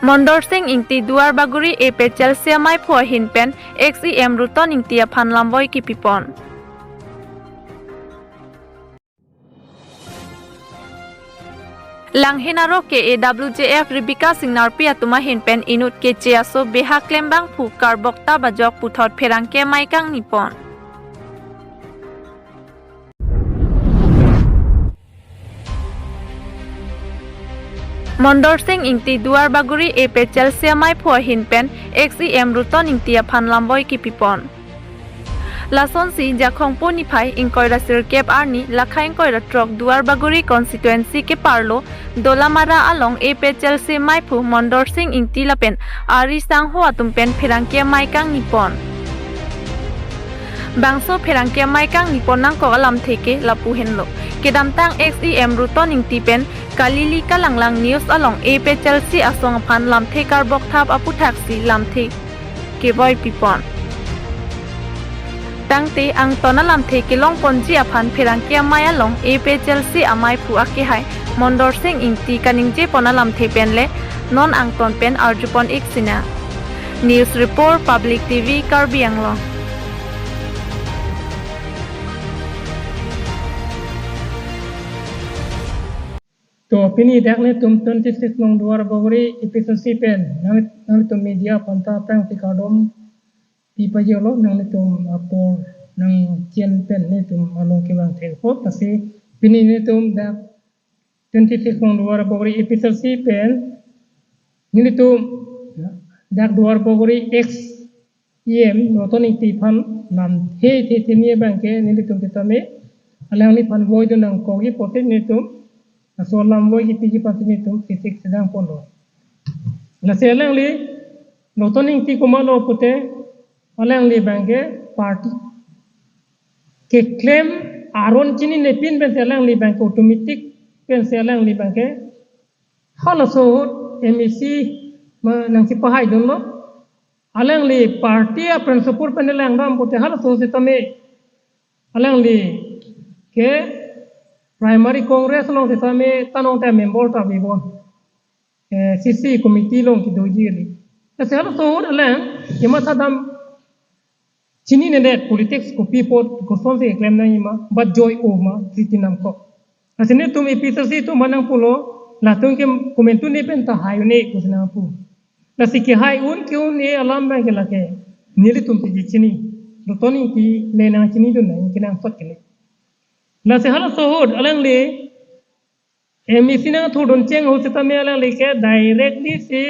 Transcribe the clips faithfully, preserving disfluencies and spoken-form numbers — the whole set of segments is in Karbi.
Mondor Sing Ingti Duar Bagori A P H L C amaiphu ahin pen ex E M Ruton Ingti aphan lamvoi kipipon. Langhin aro K A W J F Rebecca Singnarpi atum ahin pen inut keche aso beha klembangphu karbok ta bajok puthot pherangke amei kangnipon. Mondor Sing Ingti Duar Bagori A P H L C amaiphu ahin pen ex E M Ruton Ingti aphan lamvoi kipipon. Lasonsi Jakhong po niphai ingkoi ra sirkep arni lakha ingkoi ra throk Duar Bagori constituency keparlo Dolamara along A P H L C amaiphu Mondor Sing Ingti lapen ari sangho atum pen pherangke amei kangnipon. Bangso pherangke amei kangnipon nangkok alamthe ke lapu henlo. Kedamtang ex E M Ruton Ingti pen kalili kalanglang news along A P H L C asong aphan lamthe karbok thap aputhaksi lamthe kevoi pipon. Tangte angton alamthe kelongponji aphan pherangke amei along A P H L C amaiphu akehai Mondor Sing Ingti kaningjepon alamthe pen le non angton pen arjupon ik sinang. News Report, Public T V, Karbi Anglong. To pini dak netum twenty-six nong Duar Bagori A P H L C pen nang, nangtum media aphan ta tangte kardom pi pajirlo, nanglitum apor nangchen pen netum along kevang thekpo. Lasi pini netum dak twenty-six nong Duar Bagori A P H L C pen nelitum dak Duar Bagori ex E M Ruton Ingti aphan lamthe the theni abangke nelitum sitame alangliphan voidun nangkokji pusi netum laso lamvoi kipiji pusi netum sisik sedang ponlo. Lasi alangli Ruton Ingti komatlo pute alangli abangke party keklem aron chininepin pensi alangli abangke automatic pensi alangli abangke halaso ahut M A C ma nangchipahaidunlo. Alangli party a-principle pen langdam pute halaso sitame alangli ke primary Congress along sitame tanong ta member ta avepon. Eh, C C committee along kedoji kali. Lasi halaso ahut alang kematha dam chininedet politics kopi apot kosonsi keklem nangji ma, bat joi-o ma, siti nangkok. Lasi netum A P H L C atum aphan nangpulo, latum ke komantu ne pen ta hai un-e pusi nangpu. Lasi kehai un ke-un-e alam abangke lake nelitum si chini. Ruton Ingti le nangchinidun nang kenangsot kali. Lasi halaso ahut alangli M A C nangthurdun cheng ahut sitame alangli ke directly si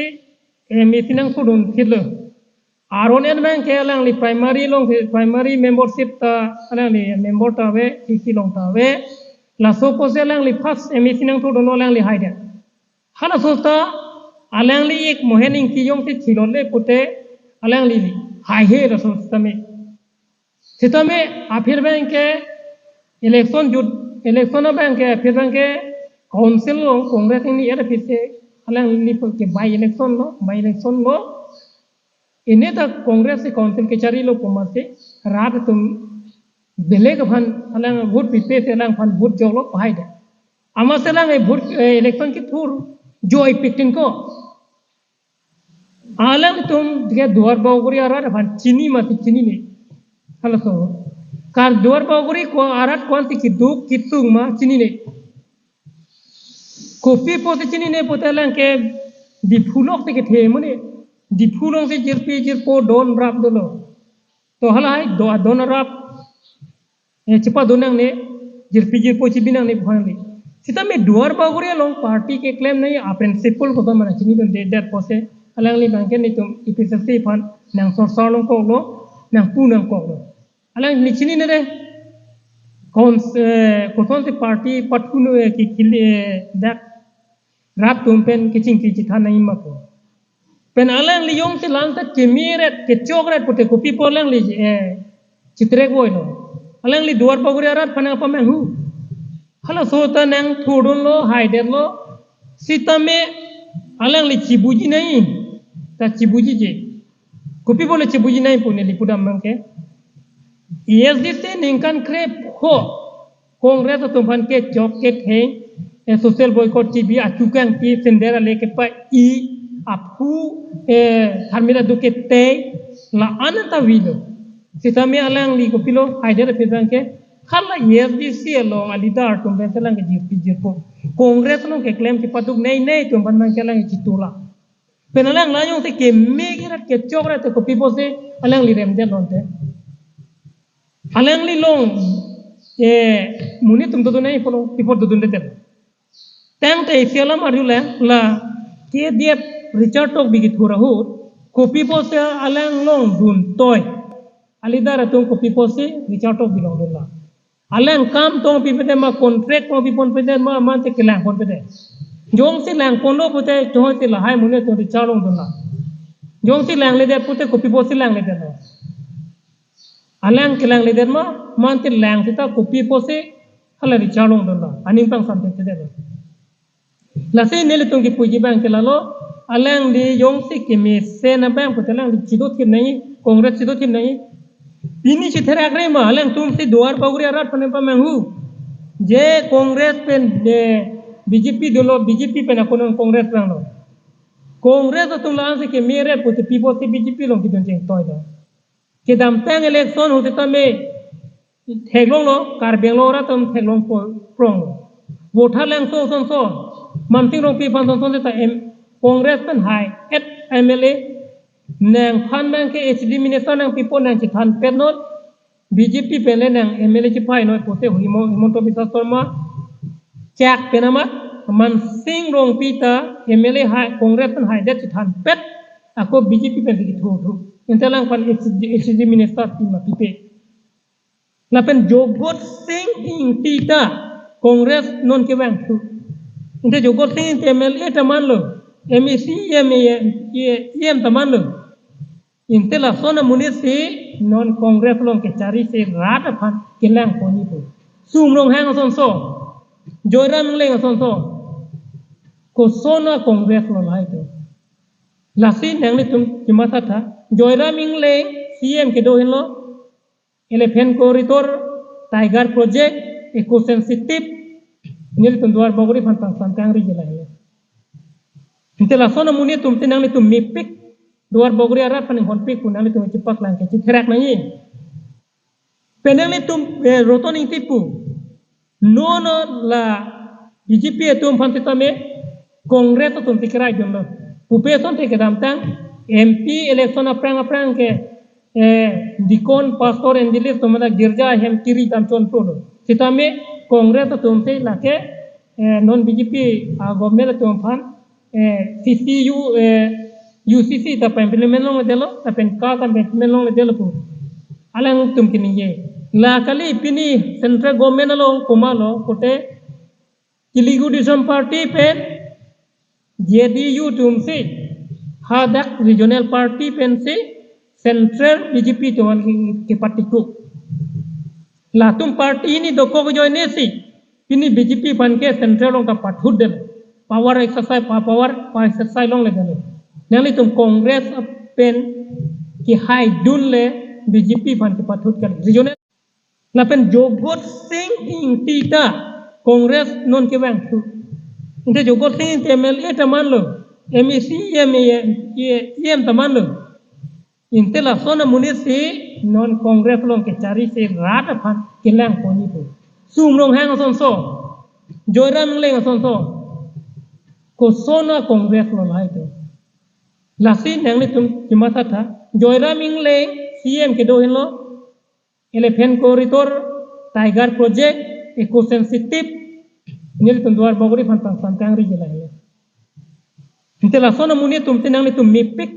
M A C nangthurdun thitlo. Aron en abangke alangli primary along si primary membership ta alangli member ta ave, C C along ta ave. Laso apotsi alangli first M A C nangthurdunlo, alangli haidet. Halaso ta alangli ik Mohen Ingti jongsi thilonle pute alangli haihe laso sitame. Sitame aphi abangke election jut, election abangke aphi abangke council along Congress ingni er aphi si alangli ke by election lo, by election lo. Ini ta Congress si council kecharilo pu amatsi rat atum belek aphan alang vote pipe si alangphan vote joklo pahai de. Amatsi alang e vote, eh, election kethur joipik tin ko. Alangtum ke Duar Bagori arat aphan chini mati chinine. Halaso. Kar Duar Bagori ko arat ko-ansi keduk kesung ma chinine. Kopi pusi chinine pute alangke Diphu lok si kethe mane. Diphu alongsi jirpi jirpo don rap dolo. To halahai do don rap eh, chepadun nangne, jirpi jirpo chibi nangne pu hangli. Sitame Duar Bagori along party keklem nangji a-principle koson ma nangchinidunde, dak pusi alangli abangke netum A P H L C aphan nangsorsor nangkoklo, nangpu nangkoklo. Alangli chininede, kons-, eh, kosonsi party patkuno, eh, ki kili, eh, dak rat atum pen kechingki chethan nangji ma pu. Pen alangli jongsi lang ta kemeret, kechokret pute kopi pu alangli, eh, chitrekvoilo. Alangli Duar Bagori arat aphan nangpamanghu. Halaso ta nangthurdunlo, haidetlo. Sitame alangli chibuji nangji. Ta chibujije. Kopi pu le chibuji nangji pu neli pudam abangke. A S D C ningkan krepho Congress atum aphan kechok ketheng, eh, social boycott chibi, achu kangpi, sender ale kepa-i, aphu, eh, tharmila duke tei la-an ta vilo. Sitame alangli kopilo, haida aphi abang ke, hala A S D C along a-leader atum pen alang kejirpi jirpo. Congress along keklem kepaduk nei nei atum abang ke alang chitula. Pen alang la jongsi keme kerat kechok rat te kopi pusi alangli remdet lote. Alangli along, eh, monit atum dodun nei pulo, pi apot dodundet. Tangte isi alam arjulo, la K D F Richard Tokbi kethur ahut, kopi pusi alang along duntoi. A-leader atum kopi pusi Richard Tokbi along dunlo. Alang kam tong pipedet ma, contract tong pipon pedet ma, mate kelang ponpedet. Jongsi lang ponlo pute, jongsi lahai monit atum Richard along dunlo. Jongsi langledet pute kopi pusi langledetlo. Alang kelangledet ma, mate lang seta kopi pusi hala Richard along dunlo. Aning pangsamtedetlo. Lasi nelitum kipuji abang ke lalo, alangli jongsi kemesen abang pute alangli chidothip nangji, Congress chidothip nangji. Pini chitherakre ma, alangtum si Duar Bagori arat aphan pamanghu. Je Congress pen, eh, B J P dolo, B J P pen ako non Congress vanglo. Congress atum la-an si keme rat pute pi pusi B J P along kedun chingtoilo. Kedamtang election ahut sitame theklonglo, Karbi Anglong arat atum theklong po-, prong. Voter Langso asonso, Mamsing Rongpi aphan asonso seta M-, Congress pen hai-et M L A, nangphan abang ke H D minister nangpipo, nang chethanpetnon, B J P pen le nang M L A chepai noi pute Himo-, Himanta Biswa Sarma chak pen amat, Mamsing Rongpi ta M L A hai, Congress pen haidet chethanpet, ako B J P pen si kethurthu. Ante alangphan H D, H D minister pi ma pipe. Lapen Jagat Sing Ingti ta Congress non kevangthu. Ante Jagat Sing Ingti M L A ta manlo, M A C, M A, E M ta manlo. Ante lason amonit si non Congress along kechari si rat aphan kelang ponji pu. Sum Ronghang asonso, Joyram Engleng asonso. Koson a-Congress lo lahai atum. Lasi nanglitum chimathatha, Joyram Engleng C M kedo henlo, Elephant Corridor, Tiger Project, Eco Sensitive, nelitum Duar Bagori aphan pangsamtang ri jela henlo. Ante lason amonit atum si nanglitum mepik, Duar Bagori arat aphan inghonpik pu nanglitum chepaklang ke chitherak nangji. Pen nanglitum, eh, Roton Ingti pu. Non la B J P atum aphan sitame Congress atum si keraidunlo. Pupe asonte kedamtang M P election aphrang aphrang ke, eh, deacon, pastor, evangelist atum mane girja ahem kiri dam chonprolo. Sitame Congress atum si lake, eh, non B J P a-government atum aphan, eh, C C U, eh, U C C ta pa-implement longledetlo, lapen CAA ta pa-implement longledetlo pu alangtum keningje. La kali pini central government along komatlo pute Telugu Desam Party pen J D U atum si hadak regional party pensi central B J P atum aphan ke, kepatikuk. Latum party hini dokok ajoine si pini B J P aphan ke central along ta pathutdet. Power exercise, pa-, power pa-exercise longledet. Nanglitum Congress pen kehaidunle B J P aphan kepathut kali. Regional. Lapen Jagat Sing Ingti ta Congress non kevangthu. Ante Jagat Sing Ingti M L A ta manlo, M A C, M A, E M ta manlo. Ante lason amonit si non Congress along kechari si rat aphan kelang ponji pu. Sum Ronghang asonso, Joyram Engleng asonso. Koson a-Congress lo lahai atum. Lasi nanglitum chimathatha, Joyram Engleng C M kedo henlo, Elephant Corridor, Tiger Project, Eco Sensitive, nelitum Duar Bagori aphan pangsamtang ri jela henlo. Ante lason amonit atum si nanglitum mepik,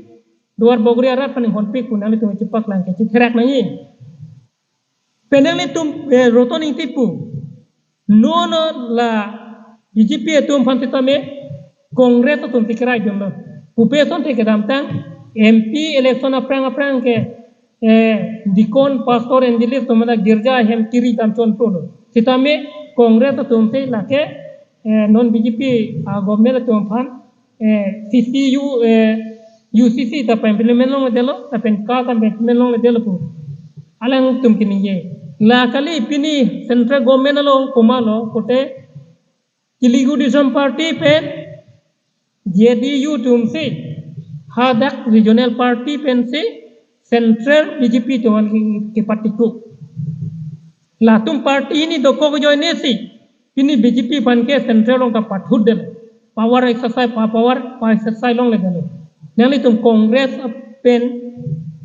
Duar Bagori arat aphan inghonpik pu nanglitum chepaklang ke chitherak nangji. Pen nanglitum, eh, Roton Ingti pu. Non la B J P atum aphan sitame Congress atum si keraidunlo. Pupe asonte kedamtang M P election aphrang aphrang ke, eh, deacon, pastor, evangelist atum mane girja ahem kiri dam chonprolo. Sitame Congress atum si lake, eh, non B J P a-government atum aphan, eh, C C U, eh, U C C ta pa-implement longledetlo, lapen CAA ta pa-implement longledetlo pu alangtum keningje. La kali pini central government along komatlo pute Telugu Desam Party pen J D U atum si Hadak regional party pensi central B J P atum aphan ke, kepatikuk. Latum party hini dokok ajoinesi pini B J P aphan ke central along ta pathut det. Power exercise, pa-, power pa-exercise longledetlo. Nanglitum Congress pen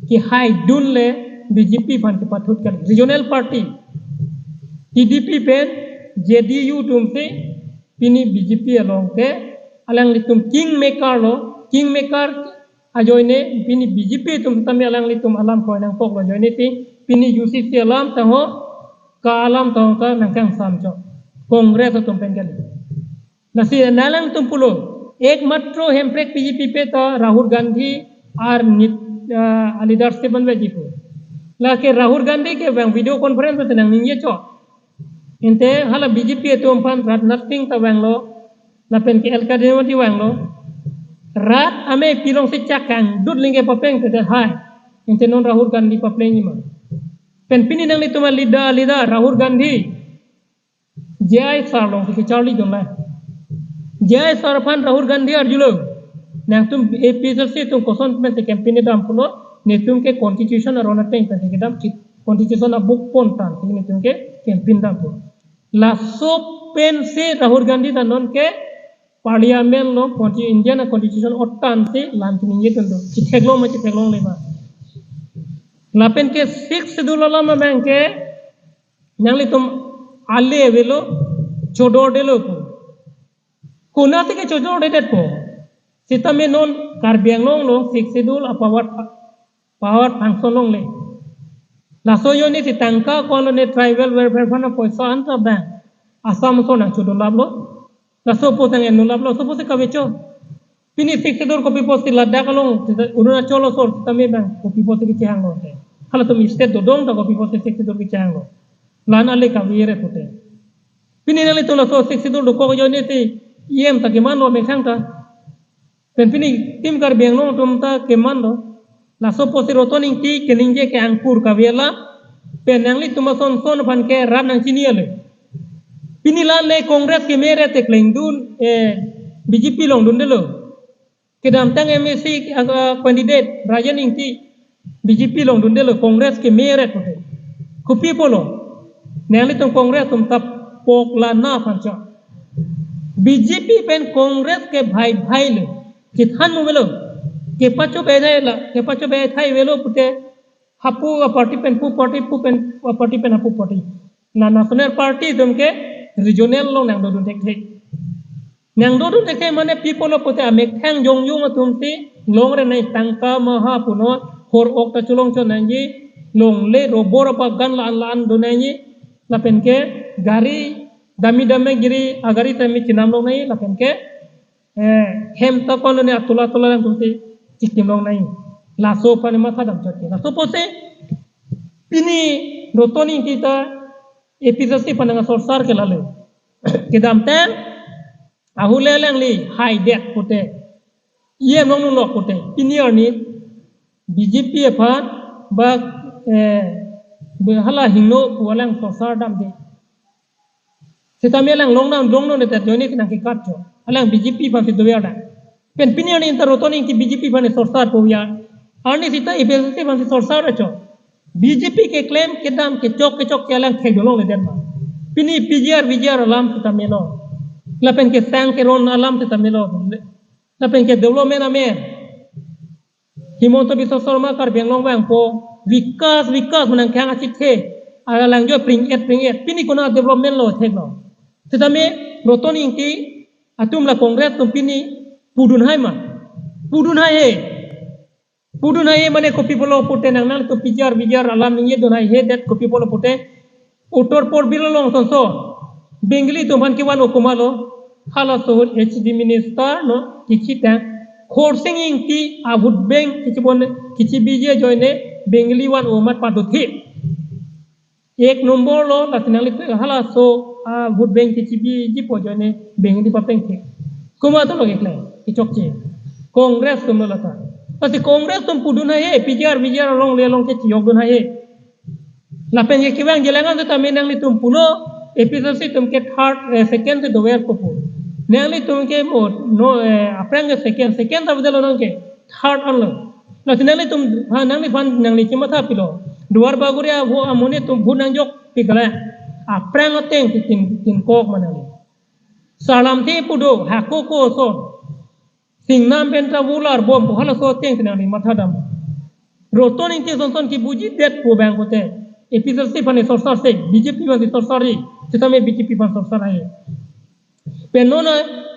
kehaidunle B J P aphan kepathut kali. Regional party T D P pen J D U atumsi pini B J P along ke alanglitum kingmaker lo, kingmaker ajoine pini B J P atum tame alanglitum alam kroi nangkoklo ajoine ti pini U C C alam ta ho, ka alam ta ho, ka nangkangsam chot. Congress atum pen kali. Lasi nanglitum pulo, ekmatro Hemprek P G P pe ta Rahul Gandhi ar nit, ah, leadership anveji pu. Lake Rahul Gandhi ke vang video conference pen nang ningje chot. Ante hala B J P atum aphan Rajnath Singh ta vanglo, lapen ke L K Advani vanglo. Rat amei pilong si chak kangdut lingke papeng te hai. Ante non Rahul Gandhi paplengji ma. Pen pini nanglitum aleader, leader Rahul Gandhi J I sir alongsi kecharlidunlo. J I sir aphan Rahul Gandhi arjulo. Nangtum A P H L C atum koson pensi campaign dam pulo, netum ke constitution aron ateng pensi kedam, constitution abuk pon tangsi netum ke campaign dam pulo. Laso pensi Rahul Gandhi ta non ke parliament along consti-, Indian constitution otansi lam chiningje tun do. Chitheklong ma chitheklongle ma. Lapen ke Sixth Schedule alam abang ke nanglitum ale avelo, chodordetlo pu. Konatsi ke chodordetpo? Sitame non Karbi Anglong along Sixth Schedule a-power, power function longle. Laso ajoinesi tangka ko-an lone tribal welfare fund apoisa anta abang Assam ason nangchodolaplo. Laso apot nang-enlaplo, laso apotsi kavecho. Pini Sixth Schedule kopi apotsi Ladakh along, Arunachal ason sitame abang kopi apotsi kechehanglo te. Halatum state dodong ta kopi apotsi Sixth Schedule kechehanglo. La-an ale kavere pute. Pini nanglitum laso Sixth Schedule dokok ajoinesi E M ta kemanlo methang ta. Pen pini Team Karbi Anglong atum ta kemanlo. Laso apotsi Roton Engti keningje ke angkur kave alam. Pen nanglitum ason son aphan ke rat nangchini ale. Pini la-an le Congress keme re te klengdun, eh, B J P along dundetlo. Kedamtang M A C, ah, candidate Rajen Engti B J P along dundetlo, Congress keme re pute. Kopi apotlo? Nanglitum Congress atum ta pokla na aphan chot. B J P pen Congress ke bhai bhai lo. Kethan mo avelo. Kepachobe thai la, kepachobe thai avelo pute. Hapu aparty pen pu party, pu pen aparty pen hapu party. La national party atum ke regional along nangdodun thekthe. Nangdodun thekthe mane pi apotlo pute amethang jongjong atumsi longre nai, tangka maha punon, hor ok ta cholong chot nangji, longle rubber abagan la-an la-an do nangji, lapen ke gari dami dami giri agari tame chinam long nai, lapen ke, eh, hem ta ko-an lone atola atola alangtumsi chikim long nai. Laso aphan matha dam chot ke. Laso apotsi pini Roton Engti ta A P H L C aphan nangsorsar ke lale. Kedamtang ahule alangli haidet pute, E M longnunlo pute, pini arni B J P aphan ba, eh, be hala hingno pu alang sorsar damde. Sitame alang longnam longno ne tet ajoinesi nangkekat chot. Alang B J P aphansi dover dam. Pen pini arni ta Roton Engti B J P aphan sorsar pu ya. Arni sita A P H L C aphansi sorsar chot. B J P keklem kedam kechok kechok ke alang thekdun longledet ma. Pini P G R V G R alam sitame lo. Lapen ke sang keron alam sitame lo. Lapen ke development amen. Himanta Biswa Sarma Karbi Anglong vangpo, vikas, vikas pu nangkehang achithe. Alang jo pring-et pring-et. Pini konat development lo theklo? Sitame Roton Engti atum la Congress atum pini pudun hai ma? Pudun hai he. Pudun hai he mane kopi apotlo pute, nang nangtum P G R V G R alam ningjedun hai he det kopi apotlo pute. Uttar Purbi along sonso Bengali atum aphan kevan-o komatlo? Halaso ahut H D minister no kechitang, Khorsing Engti a-vote bank kechibon, kechibiji ajoine Bengali van-o amat padothip. Ek nombor lo, lasi nangli halaso a-vote bank kechibiji pu ajoine Bengali papengthip. Komat atumlo keklem, kechokche? Congress atumlo lata. Lasi Congress atum pudun hai he, P G R V G R alongle along ke chiyokdun hai he. Lapen ke kevang jelangan sitame nanglitum pulo, A P H L C atum ke third, eh, second si doverpo pu. Nanglitum ke mo, no, eh, aphrang ke second, second ta avedetlo nang ke. Third anlo. Lasi nanglitum, ha, nangliphan nangli chematha pilo. Duar Bagori avo amonit atum vote nangjok pikle. Aphrang ateng tin, tin kok ma nangli. Sarlamthe pu do, hako ko ason. Singnam pen ta volar bom pu halaso ateng tin nangli matha dam. Roton Ingti sonson kibuji det pu bang pute. A P H L C aphan sorsar se, B J P aphan sorsar ri, sitame B J P aphan sorsar hai. Pen non a,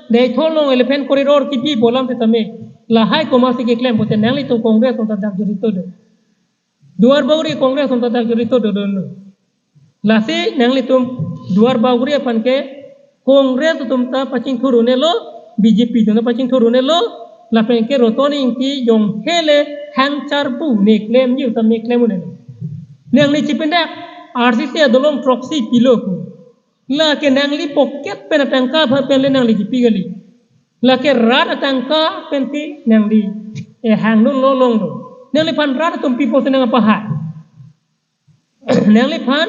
Deithor along elephant corridor kipi pu alam sitame. Lahai komatsi keklem pute nanglitum Congress atum ta dak jorito do. Duar Bagori Congress atum ta dak jorito do do no. Lasi nanglitum Duar Bagori aphan ke Congress atum ta pachingthur un-elo, B J P atum ta pachingthur un-elo, lapen ke Roton Ingti jong hele hang charbu ne klemji ta ne klem un-elo. Nangli chipindak R C C adolong throksi pilo pu. Lake nangli pocket pen atangka aphan pen le nangli kipi kali. Lake rat atangka pen si nangli, eh, hangdun lo longdun. Nangliphan rat atum pi pusi nangpahai. Nangliphan,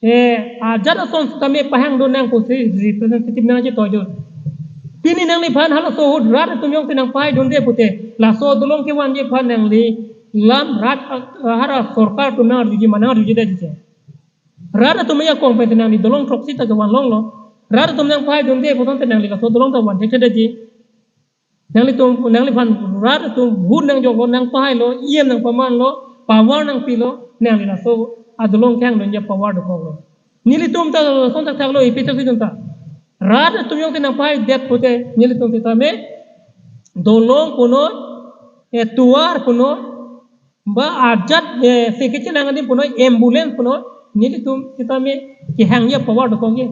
eh, ajat ason sitame pahangdun nang pusi representative nangchetoidun. Pini nangliphan halaso ahut rat atum jongsi nangpahaidunde pute. Laso adolong kevanji aphan nangli lam rat, ah, hara sorkar atum nangarjuji ma nangarjujidetji. Rat atum ajakong pen si nangli dolong throksi ta kevan longlo. Rat atum nangpahaidunde pu tangte nangli laso adolong ta van thekthedetji. Nanglitum, nangliphan rat atum vote nangjoklo, nangpahailo, E M nangpamanlo, power nangpilo, nangli laso adolong kehangdunji power dokoklo. Nelitum ta lason thakthaklo, A P H L C atum ta. Rat atum jongsi nangpahaidet pute, nelitum sitame dolong punoi, eh, tovar punoi, ba ajat, eh, si kechelang adim punoi, ambulance punoi, nelitum sitame kehangji power dokokji.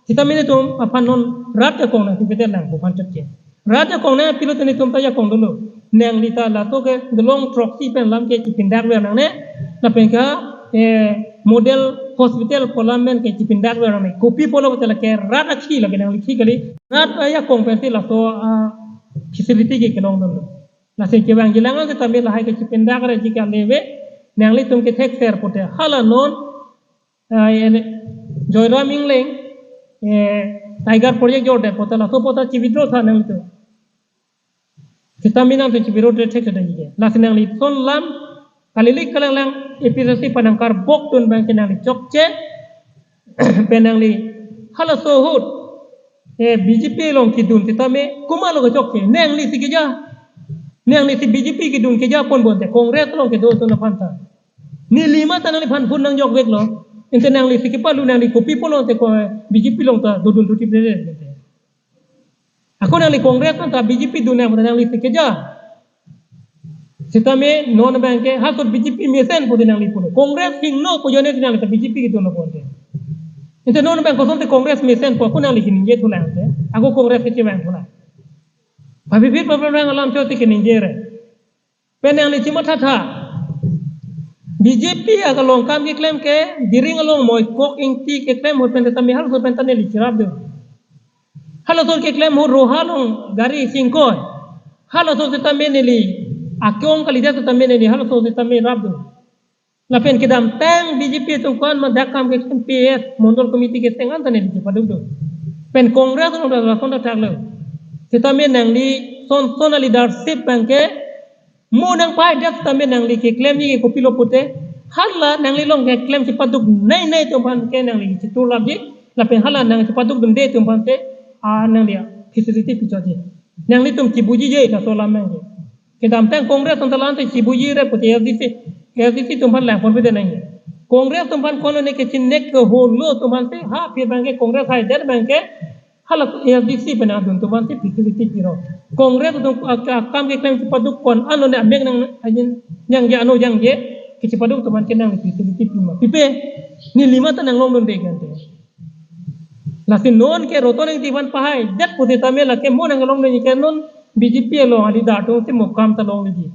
Sitame nelitum aphan non rat ajakong nangpipedet lang pu aphan chotke. Rat ajakong nangpilo te nelitum ta ajakong dolo. Nangli ta laso ke dolong throksi pen alam ke chipindak ver nangne. Lapen ke, eh, model hospital pu alam pen ke chipindak ver nangne. Kopi pulo te lake rat akhei lake nangli khei kali. Rat ajakong pen si laso, ah, facility ke kelong dolo. Lasi kevangji lang sitame lahai ke chipindak re ji ke aleve, nanglitum kethekser pute hala non, ah, ene, Joyram Engleng, eh, Tiger Project jordet pute laso pute chi-withdraw tha nanglitum. Sitame nangtum chi-withdraw det thekthedet ji ke. Lasi nangli son lam, kalilik kalanglang, A P H L C aphan nangkarbokdun abang ke nangli chokche, pen nangli halaso ahut, eh, B J P along kedun sitame, komatlo kechokche, nanglisi keja. Nanglisi B J P kedun keja pon bonte, Congress along kedo atum aphan ta. Neli ma ta nangliphan vote nangjokveklo. Ante nanglisi kepalu nangli kopi pulote ko B J P along ta dodun thutip dede. Ako nangli Congress aphan ta B J P dun nang nanglisi keja. Sitame non abang ke halaso B J P mesen pu nangli pulo. Congress hingno pu ajoine nangli ta B J P kedun lo bonte. Ante non abang kosonte Congress mesen pu ako nangli keningje thulang te. Ako Congress kechevang thulang. Papi phit papi rang alam choti keningje re. Pen nangli chematha tha. B J P akalong kam keklem ke, Diring along Moikok Ingti keklem ahut pen sitame halaso pen ta neli cherapdun. Halaso keklem ahut Roha along gari chingkoi. Halaso sitame neli, akyong kalidet sitame neli halaso sitame rapdun. Lapen kedamtang B J P atum ko-an ma dak kam keklem P S, Mondol Committee kecheng an ta neli chepadukdun. Pen Congress along ta lason ta thaklo. Sitame nangli son son aleadership abang ke, mo nangpahaidet sitame nangli keklemji ke kopilo pute, hala nangli along keklem chepaduk nei nei atum aphan ke nangli chetur lapji, lapen hala nang chepadukdunde atum aphan te, ah, nangli facility pichotji. Nanglitum chibujije laso alam abang ke. Kedamtang Congress atum ta la-an te chibuji re pute A S D C, A S D C atum aphan lang ponpedet nangji. Congress atum aphan konone kechinek keholo atum aphan te ha phi abang ke Congress haidet abang ke hala A S D C pen adun atum aphan te facility piro. Congress atum ak-, akam keklem chepaduk ko-an anone amek nang ajin jangje ano jangje kechepaduk atum aphan ke nang facility pima. Pipe neli ma ta nanglongdunde kante. Lasi non ke Roton Engti aphan pahaidet pu sitame lake mo nanglongdunji ke non B J P along aleader atum si mo kam ta longleji.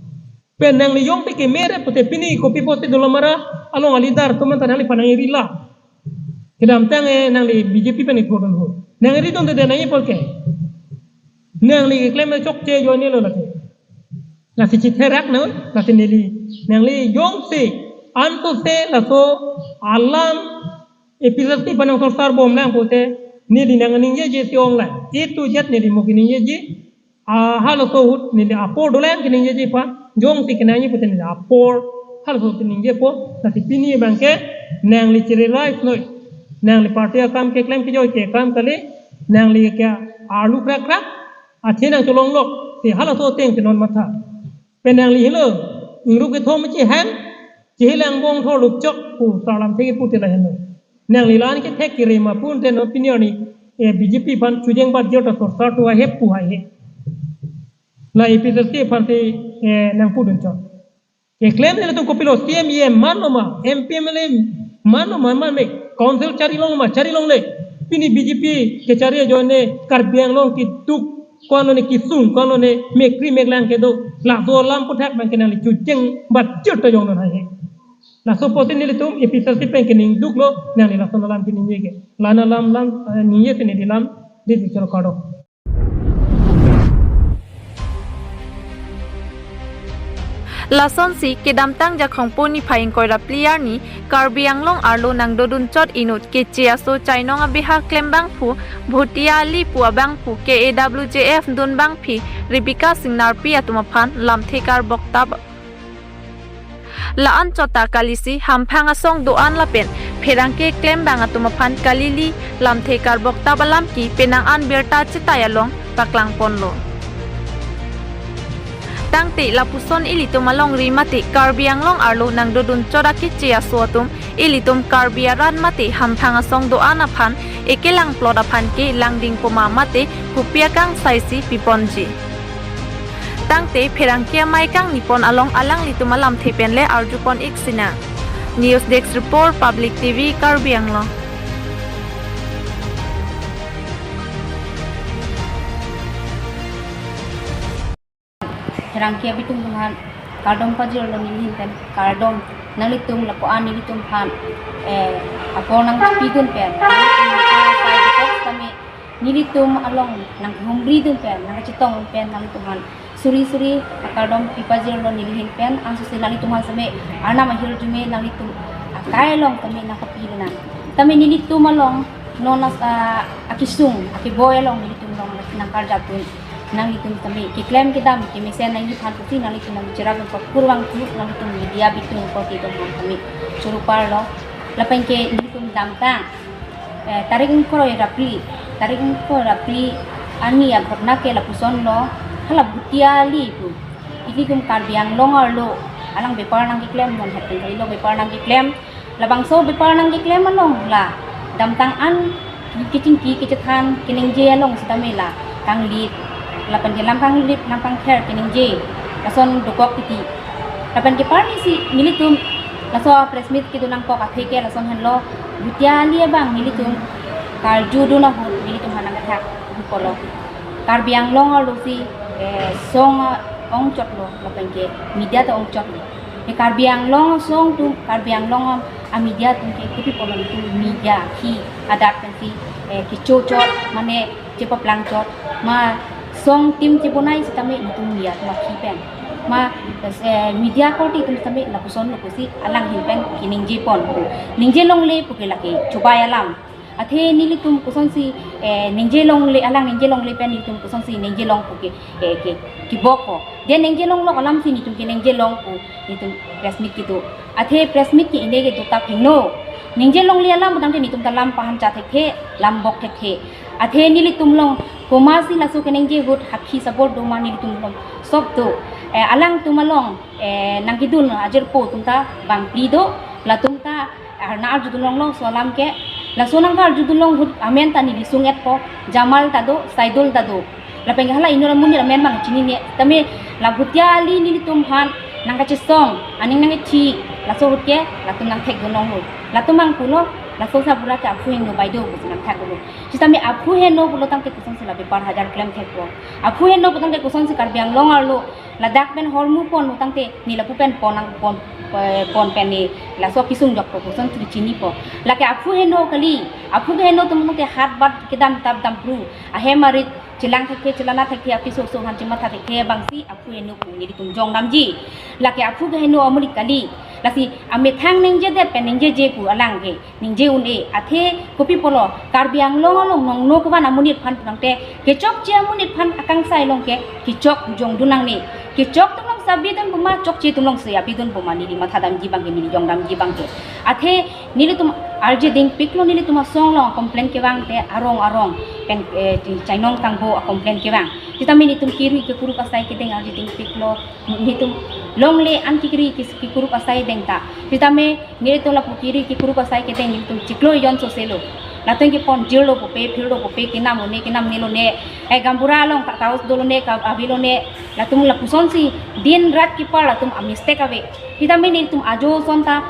Pen nangli jongte keme re pute pini kopi pusi dolo mara along aleader atum anta nangliphan nangri la. Kedamtang eh nangli B J P pen ikhodun ho. Nangridunde nangji apor ke. Nangli keklem chokche ajoine lo lake. Lasi chitherak no, lasi neli. Nangli jongsi, anto se laso alam A P H L C aphan nangsorsar bom lang pute, neli nangningjeji si ong lang. A to Z neli mo keningjeji, Ah, halaso ahut neli apor dolang keningjeji aphan, jongsi kenangji pute neli apor halaso ahut ningjepo. Lasi pini abangke nangli chiri life noi, nangli party akam keklem kejoi ke akam kali, nangli ke arlu krak krak, athe nangcholonglok, si halaso ateng si non matha. Pen nangli helo, ingruk kethom chihang, chihilang bong thor lupchok pu sarlam thek pu te la helo. Nangli la-an kethek kiri ma pu te non pini arni, eh, B J P aphan chujeng bat jor ta sorsar tu ahe pu hai he. La A P H L C aphan si, eh, nangpudun chot. Keklem nelitum kopilo C M E M man lo ma, M P M L A man lo ma, man me, council chari long ma, chari longle. Pini B J P kechari ajoine Karbi Anglong keduk, ko-an lone kesung, ko-an lone mekri meklang kedo, laso alam aphuthak abangke nangli chujeng bat jor ta jong non hai he. Laso apotsi nelitum A P H L C pen kening duklo, nangli lason alam keningje ke. La-an alam lam, eh, ningje si neli lam, dei si choro kardom. Lasonsi kedamtang Jakhong po niphai ingkoi ra phli arni Karbi Anglong arlo nangdodun chot inut keche aso chainong abeha klem bangphu Bhutia Ali pu abangphu K A W J F dun bangphi Rebecca Singnarpi atum aphan lamthe karbok tap la-an chot ta kalisi hamphang asong do-an lapen pherangke klembang atum aphan kalili lamthe karbok tap alam ke penang an birta chetai along paklangponlo. Tangte lapuson ilitum alongri mate Karbi Anglong arlo nangdodun chot akeche aso atum ilitum Karbi arat mate hamphang asong do-an aphan ekelang plot aphan ke langding poma mate kopi akangsaisi piponji. Tangte pherangke amei kangnipon along alanglitum alamthe pen le arjupon ik sinang. News Desk Report, Public T V, Karbi Anglong. Pherangke abitung atum aphan kardom pajirlo nelihin pen, kardom. Nanglitum lapu-an nelitum aphan, eh, apor nangpidun pen, nelitum aphan sai depok kami nelitum along nangkehumridun pen, nangkachetongdun pen nanglitum aphan suri suri akardom pipajirlo nelihin pen, ansosi nanglitum aphan seme arnam ahirjume nanglitum akai along seme nangkapidun nang. Tame nelitum along non as-, ah, akesung akeboi along nelitum along nangkarjapdun. Nanglitum tame keklem kedam kemesen nangji aphan pusi nanglitum nangcherap nangkok kurvangthu nanglitum media abitung korte atum aphan tame choro parlo. Lapen ke nelitum damtang, eh, tarik ingkoi ra phli, tarik ingkoi ra phli arni aghotna ke lapusonlo, hala Bhutia Ali pu. Ilitum Karbi Anglong arlo alang bepar nangkeklem, non het pen kalilo bepar nangkeklem. Labangso bepar nangkeklem along la damtang an kechingki kechethan keningje along sitame la kanglit, lapen ke lam kanglit lam kangther keningje lason dokok titi. Lapen ke parni si nelitum laso press meet kedo nangkok athe ke lason henlo, Bhutia Ali abang nelitum karjudun ahut nelitum aphan nangkethak pulo. Karbi Anglong arlo si, eh, song ongchotlo lapen ke media ta ongchotlo. Ke Karbi Anglong asong atum, Karbi Anglong amedia atum ke kopi pulo, nelitum media ke adak pensi, eh, kechochot mane chepaplang chot ma song tim chebonai sitame nelitum media atum akhi pen. Ma, eh, media korte atum sitame lapusonlo pusi alanghin pen keningjepon pu. Ningjelongle pu ke lake chubai alam. Athe nelitum kosonsi, eh, ningjelongle, alang ningjelongle pen nelitum kosonsi ningjelong pu ke, eh, ke, kebokpo. Dia ningjelonglok alamsi nelitum keningjelong pu nelitum press meet kedo. Athe press meet ke ine ke dotap hingno. Ningjelongle alam putangte nelitum ta lam pahan cha thekthe, lam bok thekthe. Athe nelitum along komatsi laso keningje ahut hakhi sabor do ma nelitum along sob do. Eh, alangtum along, eh, nangkedun ajirpo atum ta bangphli do, latum ta arna arjudun longlo laso alam ke. Laso nangkarjudun long ahut amen ta neli sung-etpo, Jamal ta do, Saidul ta do. Lapen ke hala inut amonit amen bang chinine. Tame la Bhutia Ali nelitum aphan nangkachesong, aning nangkethi, laso ahut ke latum nangthekdun longlo. Latum bang pulo, laso sabura ke aphu heno bai do pusi nangthekdunlo. Sitame aphu heno pulo tangte kosonsi la bepar hajar klem thekpo. Aphu heno putangte kosonsi Karbi Anglong arlo ladak pen hormu pon putangte ne lapu pen pon nang pon, eh, pon pen ne laso kesung jokpo kosonsi chinipo. Lake aphu heno kali, aphu keheno atum putangte hat bat kedam tap dam pru, ahem arit chelang thekthe, chelana thekthe, apiso so han chematha thekthe abangsi aphu heno pu nelitum jong damji. Lake aphu keheno amonit kali. Lasi amethang ningjedet pen ningjeje pu alang ke ningje un-e. Athe kopi pulo, Karbi Anglong along nongno kevan amonit aphan pulangte, kechokche amonit aphan akangsai along ke kechok jongdun nangne. Kechok atum along si abidun puma, chokche atum along si abidun puma, neli mathadamji abang ke, neli jongdamji abang ke. Athe nelitum arje dingpiklo, nelitum asong along complain kevang te arong arong pen, eh, chainong kangbo a complain kevang. Sitame nelitum kiri kekurup asai kedeng arje dingpiklo, nelitum longle an kiri ke-, kekurup asai deng ta. Sitame nelitum lapu kiri kekurup asai kedeng nelitum chiklo ejon soselo. Latum kepon jirlo pupe, phirlo pupe, kenam lone, kenam nelone, eh, gaonbura along ka-, kaos dolone, ka-, avelone, latum lapusonsi din rat kepar latum a mistake ave. Sitame nelitum ajo ason ta,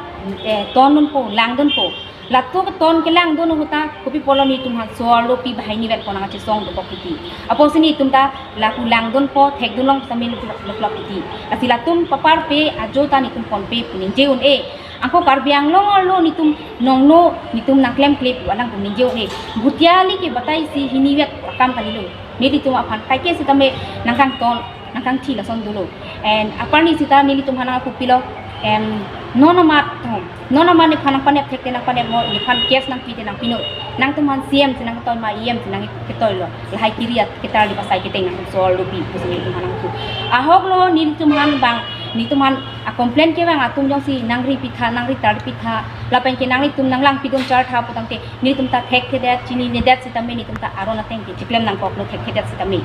eh, tondunpo, langdunpo. Latum keton kelangdun ahut ta kopi pulo nelitum aphan so-arlo pi banghini vet pon nangkachesong dokok titi. Apotsi nelitum ta lapu langdunpo, thekdun long sitame luklok luklok titi. Lasi latum paparpe ajo ta nelitum ponpe pu ningje un-e. Anke Karbi Anglong arlo nelitum nongno nelitum nangklemkle pu alangtum ningje un-e. Bhutia Ali ke batai si hini vet akam kalilo. Nelitum aphan kaike sitame nangkangton, nangkangthi lason dolo. And aparni sita nelitum aphan nangkupilo, em, non amat, non amat nephan nangpanep thekte nangpanep mo, nephan case nangpi te nangpinon. Nangtum aphan C M si nangketoi ma, E M si nangketoilo. Lahai kiri at ketar li pasai keteng nangtum so-arlo pi, pusi nelitum aphan nangku. Ahoklo nelitum aphan bang, nelitum aphan a complain kevang atum jongsi nangri pitha, nangri tar pitha, lapen ke nanglitum nanglangpidun chartha putangte, nelitum ta thekthedet, chininedet sitame nelitum ta aron ateng ke chiklem nangkoklo thekthedet sitame.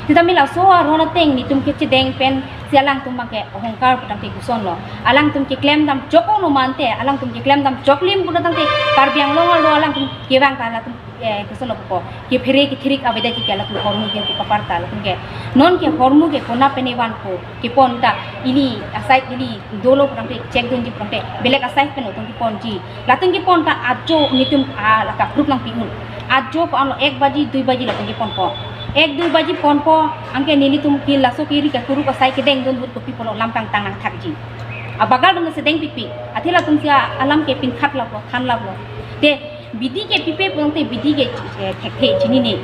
Sitame laso aron ateng nelitum kechedeng pensi alangtum abang ke ohongkar putangte kosonlo. Alangtum keklem dam chok ong lo mante, alangtum keklem dam chok lim putangte Karbi Anglong arlo alangtum kevang ta latum, eh, kosonlo ko. Kephere kethirik avedet ke latum hormu ke papar ta latum ke. Non ke hormu ke konat pen evanpo. Kepon ta ili asai ili dolo putangte chekdunji putangte belek asai pen latum keponji. Latum kepon ta ajo nelitum a laka group nangpi un. Ajo ko-anlo ek baji, dui baji latum keponpo. Ek dui baji ponpo, anke nelitum ke laso kiri kekurup asai kedengdun ahut kopi pulo lam kangtang nangthakji. Abagal bang sedeng pikpik. Athe latum si alam ke pinkhat laplo, than laplo. Te bidi ke pipe putangte bidi ke, eh, thekthe chinine.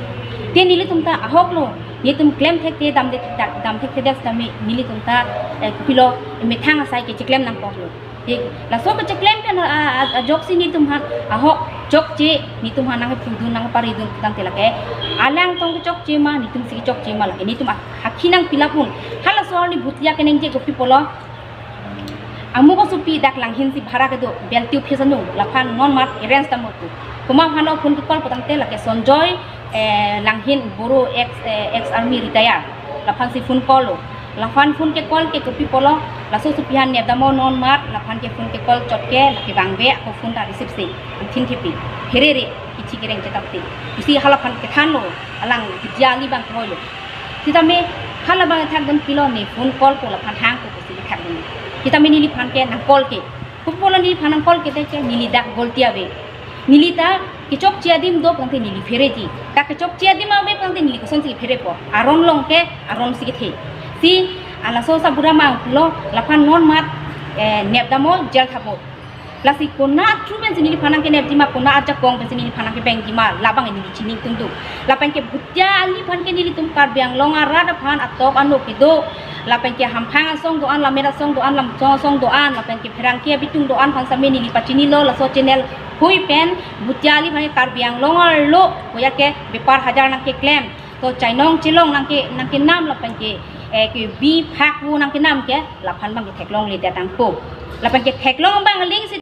Te nelitum ta ahoklo. Nelitum klem thekte dam de, da-, dam thekthedet sitame nelitum ta, eh, kopilo methang asai ke chiklem nangkoklo. Thik, laso kechiklem pen a, a, a, ajoksi nelitum aphan ahok chokche, nelitum aphan nangpudun nangparidun putangte lake. Alangtum kechokche ma, nelitum si kechokche ma lake. Nelitum a, hakhi nangpilap un. Halaso arni Bhutia keningje kopi pulo. Amu kosopi dak Langhin si bhara kedo, Beltiu Phesanu, laphan non amat arrange dampo pu. Komat aphan lo phone ke-call putangte lake Sonjoy, eh, Langhin Boro ex, eh, ex army retire. Laphan si phone call lo. Laphan phone ke-call ke kopi pulo, laso sopi aphan nep dampo non amat, laphan ke phone ke-call chot ke, lake bangve, ako phone ta receive se, angthin thepi, pherere, kichi kereng chetap te. Isi halaphan kethanlo, alang Bhutia Ali abang kehoi lo. Sitame hala abang thakdun pilo ne phone call po laphan hangpo pusi thakdun. Sitame neliphan ke nang-call ke. Kopi pulo neliphan nang-call ke te ke neli dak golti ave. Neli ta kechokche adim do putangte neli phereji. Ta kechokche adim ave putangte neli kosonsi pherepo. Aron along ke, aron si kethe. Si, ah, laso sabura mang pulo laphan non amat, eh, nep dampo, jail thappo. Lasi konat through pensi neliphan nangkenepji ma, konat ajakong pensi neliphan nangkebengji ma, labang neli chiningtungdung. Lapen ke Bhutia Ali aphan ke nelitum Karbi Anglong arat aphan atok anok kedo. Lapen ke hamphang asong do-an, lammet asong do-an, lamchong asong do-an, lapen ke pherangke abitung do-an aphan sitame neli pachinilo laso channel hui pen. Bhutia Ali aphan ke Karbi Anglong arlo koya ke bepar hajar nangkeklem. To chainong chelong nangke, nangkenam lapen ke, eh, ke bi phak vo nangkenam ke, laphan abang ke theklongledet nangpo. Lapen ke theklong abang aling si